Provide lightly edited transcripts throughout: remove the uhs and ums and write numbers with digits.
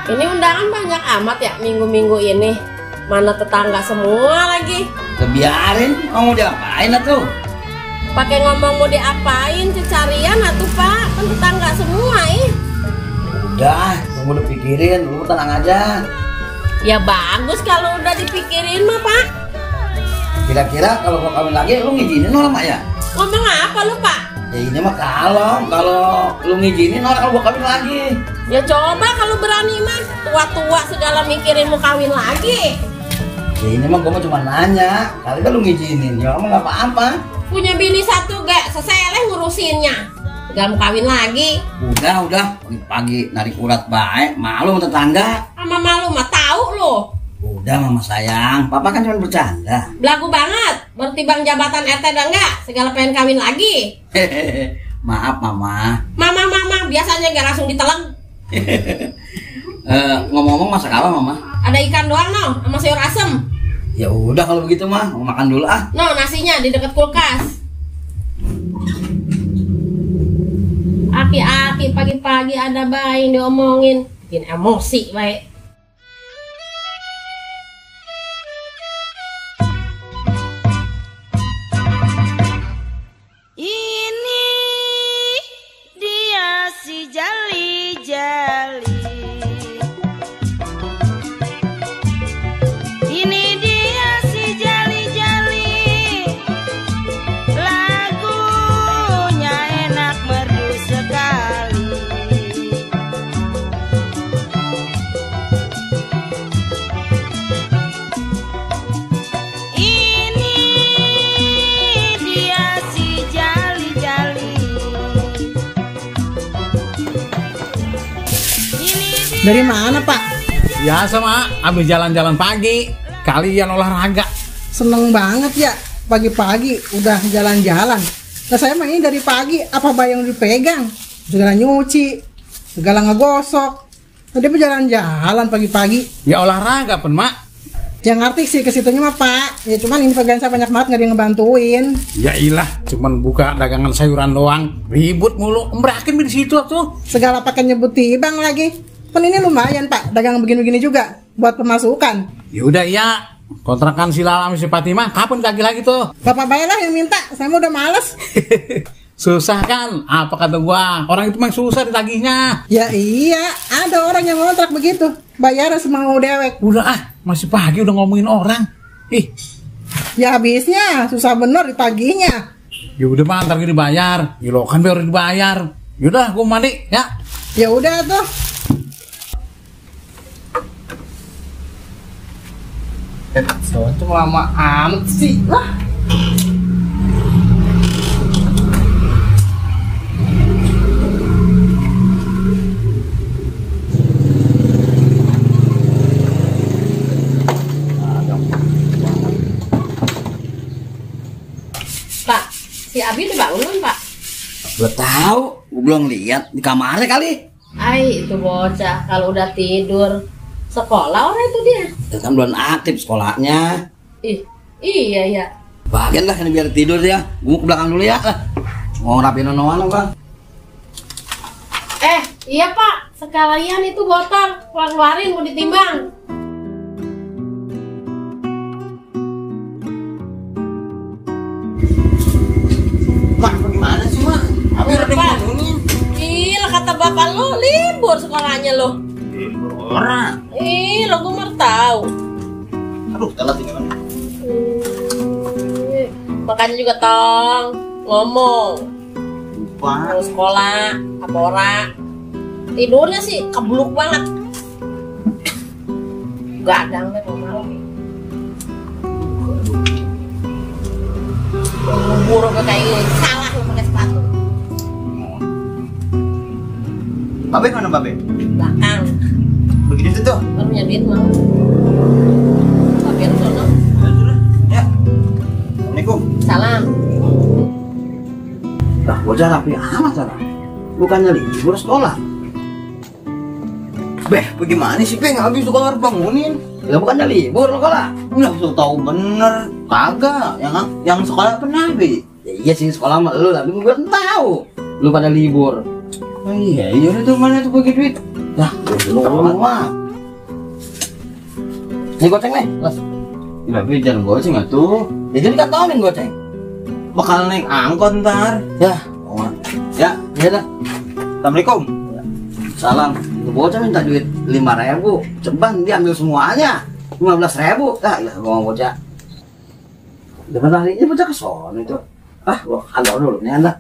Ini undangan banyak amat ya minggu-minggu ini. Mana tetangga semua lagi. Biarin, mau diapain atuh? Pakai ngomong mau diapain, cecarian atuh Pak. Kan tetangga semua Udah, tunggu dipikirin, lu tenang aja. Ya bagus kalau udah dipikirin mah Pak. Kira-kira kalau gua kawin lagi lu ngizinin orang mak ya? Ngomong apa lu Pak? Ya ini mah kalau lu ngizinin orang kalau gua kawin lagi. Ya coba kalau berani mah, tua-tua segala mikirin mau kawin lagi. Ya ini mah gua mah cuma nanya, kali kan lu ngizinin, ya mah nggak apa-apa. Punya bini satu gak, seseleh ngurusinnya. Segala mau kawin lagi. Udah, pagi narik urat baik, malu sama tetangga. Sama malu mah tahu lo. Udah mama sayang, papa kan cuma bercanda. Belagu banget, bertibang jabatan RT dan enggak, segala pengen kawin lagi. Maaf mama. Mama, biasanya gak langsung ditelang. Ngomong-ngomong masak apa mama? Ada ikan doang no, sama sayur asem. Ya udah kalau begitu mah, mau makan dulu ah. No, nasinya di dekat kulkas. Aki-aki pagi-pagi ada bayi diomongin, bikin emosi baik. Dari mana Pak? Ya sama, habis jalan-jalan pagi. Kalian olahraga. Seneng banget ya, pagi-pagi udah jalan-jalan. Nah saya mah ini dari pagi, apa bayang dipegang? Segala nyuci, segala ngegosok. Tadi jalan-jalan pagi-pagi. Ya olahraga pen mak. Yang ngerti sih ke situnya mah Pak. Ya cuman influencer banyak banget nggak ada yang ngebantuin. Ya ilah, cuman buka dagangan sayuran doang. Ribut mulu, merakin di situ tuh. Segala pakai nyebut tibang lagi. Kan ini lumayan Pak, dagang begini-begini juga buat pemasukan. Ya udah ya, kontrakan si Lala sama si Fatimah kapan kaki lagi tuh? Bapak bayarlah yang minta, saya mau udah males. Susah kan? Apa kata gua? Orang itu mah susah ditagihnya. Ya iya, ada orang yang ngontrak begitu, bayarnya semau dewek. Udah ah, masih pagi udah ngomongin orang. Ih, ya habisnya susah bener ditagihnya. ya udah mah ntar dibayar. Ya lo kan baru dibayar. Yaudah, gua mandi ya. Ya udah tuh. Itu lama amat sih lah. Pak, si Abi udah bangun belum Pak? Gua tahu, gua belum lihat di kamarnya kali. Ay, itu bocah kalau udah tidur sekolah orang itu dia. Itu kan belum aktif sekolahnya. Iya ya. Bagian lah ini biar tidur ya. Gua mau ke belakang dulu ya. Mau rapiin nonoan Bang. Iya Pak, sekalian itu botol keluarin mau ditimbang. Mak, bagaimana sih Mak? Apa yang Pak? Gila kata bapak lo libur sekolahnya lo. orang? Lo gue mau tahu. Aduh, telat ini kan. Makanya juga tong ngomong. Lupa. Mau sekolah, apa ora? Tidurnya sih kebluk banget. Gadang deh kalau malam. Buruk kayak gini, salah lu pakai sepatu. Babe mana babe? Belakang. Begitu tuh. Kan punya duit mau. Tapi harus sono. Ya. Assalamualaikum. Salam. Lah, bocah rapi amat sana. Bukannya libur sekolah. Beh, bagaimana sih, Beh? Habis sekolah harus bangunin. Ya bukannya libur sekolah. Lah, so tahu bener. Kagak, yang sekolah pernah, Be. Ya, iya sih sekolah sama lu, tapi gue kan tahu. Lu pada libur. Oh iya, iya udah tuh mana tuh bagi duit. Nah, lu mah. Nih goceng nih, Mas. Ya, Be, jangan goceng atuh. Ya jadi kantongin goceng. Bakal naik angkot ntar. Ya, ya, ya dah. Assalamualaikum. Salam. Bocah minta duit 5.000. Ceban dia ambil semuanya. 15.000. Ah, ya gua mau bocah. Depan harinya bocah ke sono itu. Ah, gua kantor dulu nih Anda.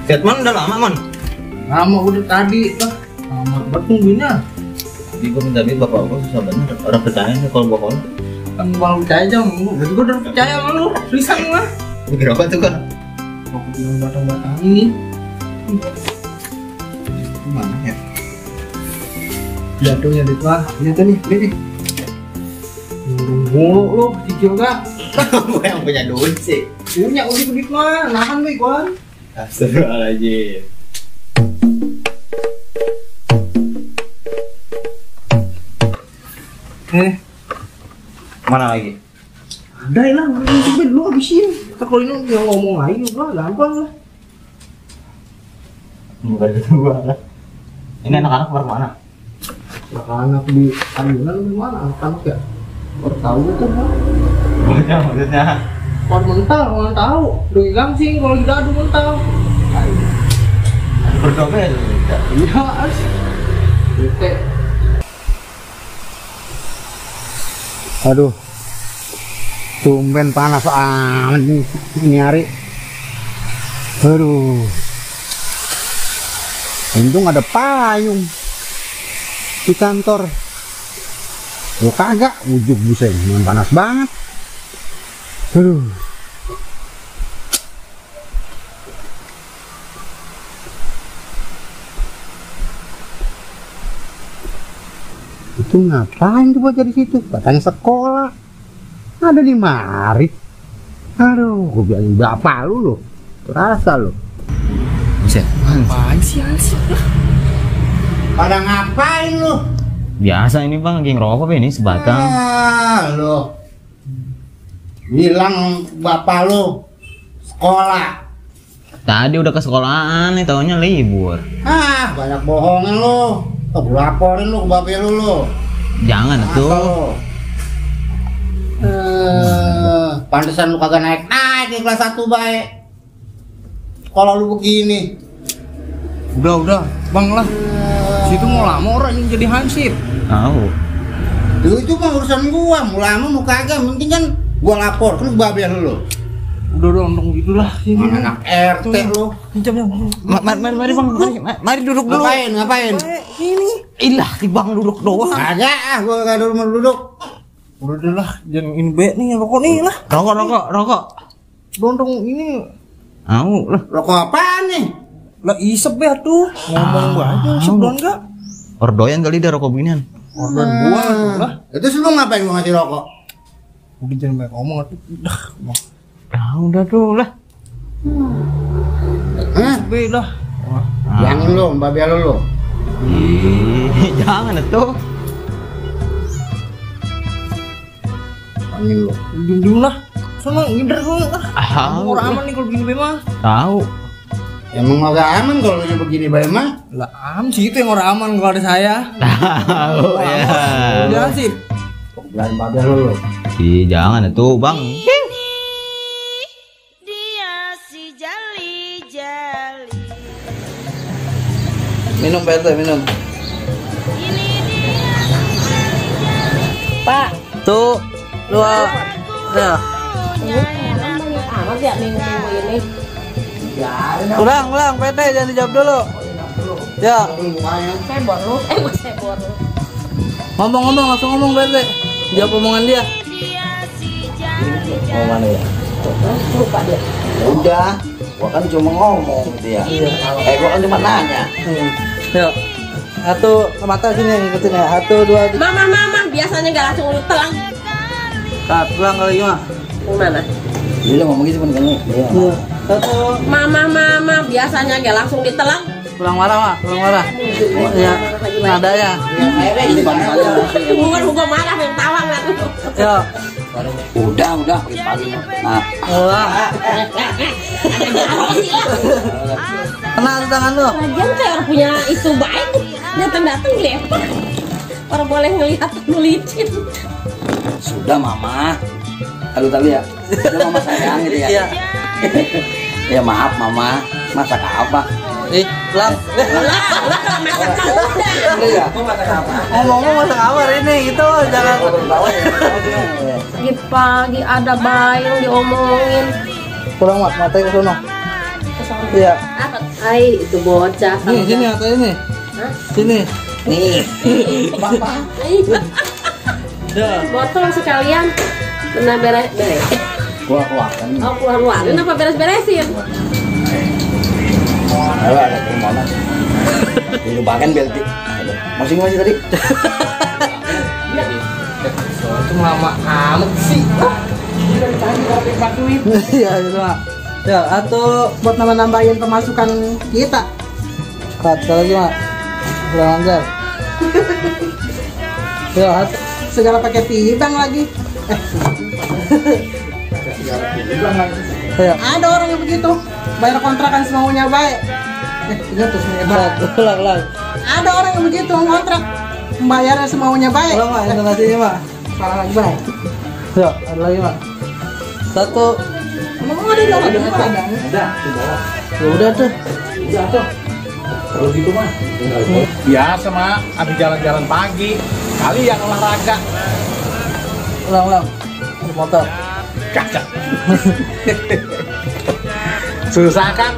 Vietman udah lama, Man? Lama udah tadi lah. Lama banget nungguinnya. Jadi gua minta duit bapak gua susah bener. Orang percaya nih kalau gua call. Kan bang percaya aja, berarti gua udah percaya sama lu. Seriusan gua. Mikir apa tuh kan? Aku bilang batang-batang ini. Mana ya? Jatuhnya duit lah. Lihat nih, lihat nih. Mulu lu, cicil gak? Gua yang punya duit sih. Punya duit mah, nahan gue gua. Astagfirullahaladzim. Mana lagi? Ada lah, coba dulu habisin. Kita kalau ini yang ngomong lagi juga gampang lah. Bukan itu gua lah. Ini anak-anak mana? Anak di Ayunan gimana? Anak-anak ya? Baru tahu gitu kan? Maksudnya? Baru mental, orang tahu. Doi gangsing kalau kita adu mental. Berdobel. Iya, as. Bete. Aduh, tumben panas amat nih ini hari. Aduh, untung ada payung di kantor. Lo kagak, ujug buseng, panas banget. Aduh. Itu ngapain tuh bocah di situ? Katanya sekolah. Ada di mari. Aduh, gue bilangin bapak lu loh. Terasa lo. Buset. Apaan sih asik lah? Pada ngapain lu? Biasa ini Bang, lagi ngerokok ini sebatang. Lo bilang bapak lu sekolah. Tadi udah ke sekolahan nih, taunya libur. Ah, banyak bohongin lu. Oh, gue laporin lu ke bapak lu. Jangan tuh. Pantesan lu kagak naik di kelas 1 baik. Kalau lu begini. Udah, bang lah. Situ mau lama orang yang jadi hansip. Tahu. Itu mah urusan gua, mau lama mau kagak, penting kan gua lapor ke bapak lu. Udah dong gitulah. Anak RT lu. Mari Bang, mari duduk dulu. Ngapain? Ini. Ilah, di Bang duduk doang. Kagak, gua kagak duduk. Udah lah, jangan ini be nih rokok nih lah. Rokok. Dong ini. Au lah. Rokok apaan nih? Lah isep ya tuh. Ngomong aja, isep doang enggak? Ordoyan kali dia rokok beginian. Order gua lah. Itu lu ngapain gua ngasih rokok? Udah jangan banyak ngomong atuh. Udah tuh lah. Be lah. Jangan lu, bapak lu. Jangan tuh. Angin lu. Dulu lah. Sono ngider lu. Orang aman nih kalau begini be mah. Tahu. Emang agak aman kalau lu begini baik mah? Lah am sih itu yang orang aman kalau ada saya. Tahu ya. Udah sih. Jangan bapak lu. Jangan tuh Bang. Minum Pak RT, minum. Pak. Tuh, dua. Ya. Banyak amat ya minggu-minggu ini. Ulang, Pak RT, jangan dijawab dulu. Ya. Sebor lu, sebor lu. Ngomong-ngomong, langsung ngomong Pak RT. Jawab omongan dia. Mau mana ya? Lupa dia. Ya udah, gua kan cuma ngomong gitu ya. Gua kan cuma nanya. Yuk. Satu mata sini ngikutin ya. 1 2 3. Mama, biasanya gak langsung lu telang. Kat, ulang kali gimana? Gimana? Dia ngomong gitu kan kamu. Iya. 1. Mama, biasanya gak langsung ditelang. Ulang marah, Mak. Ulang marah. Ya. Nadanya. Ini bang saya. Bukan gua marah yang tawa nggak tuh. Ya. Udah pagi. Nah, Ulang. Kena tuh tangan lu. Lagian kayak orang punya isu baik, datang lempar. Orang boleh ngelihat licin. sudah mama. Aduh tapi ya. Sudah mama sayang gitu ya. Iya. Ya maaf mama. Masak apa? Ulang. Iya. Ngomong masak apa hari ini gitu, jangan. Pagi ada bayi yang diomongin. Pulang Mak, matanya ke sono. Iya. Apa? Ay, itu bocah. Nih, sini matanya nih. Sini. Nih. Ay, Ya. botol sekalian. Kena beres. Gua kan. Oh, keluar. Kenapa beres-beresin? Ayo ada ke mana? Dilupakan belti. Masih tadi. Cuma lama amat sih. Iya, gitu Mak. Ya, atau Buat nambah-nambahin pemasukan kita. cut lagi Mak. Kurang ajar. Ya, Segala pakai tibang lagi. ya. Ada orang yang begitu. Bayar kontrakan semaunya baik. Iya tuh semaunya baik. Ulang. Ada orang yang begitu ngontrak. Bayarnya semaunya baik. Ulang Mak, intonasinya Mak. Salah lagi baik. Ya, ada lagi Mak. 1. Emang ada di orang itu ada. Ya udah tuh. Kalau gitu mah biasa mah, habis jalan-jalan pagi kali yang olahraga Ulang. Di motor. kacak. Susah kan?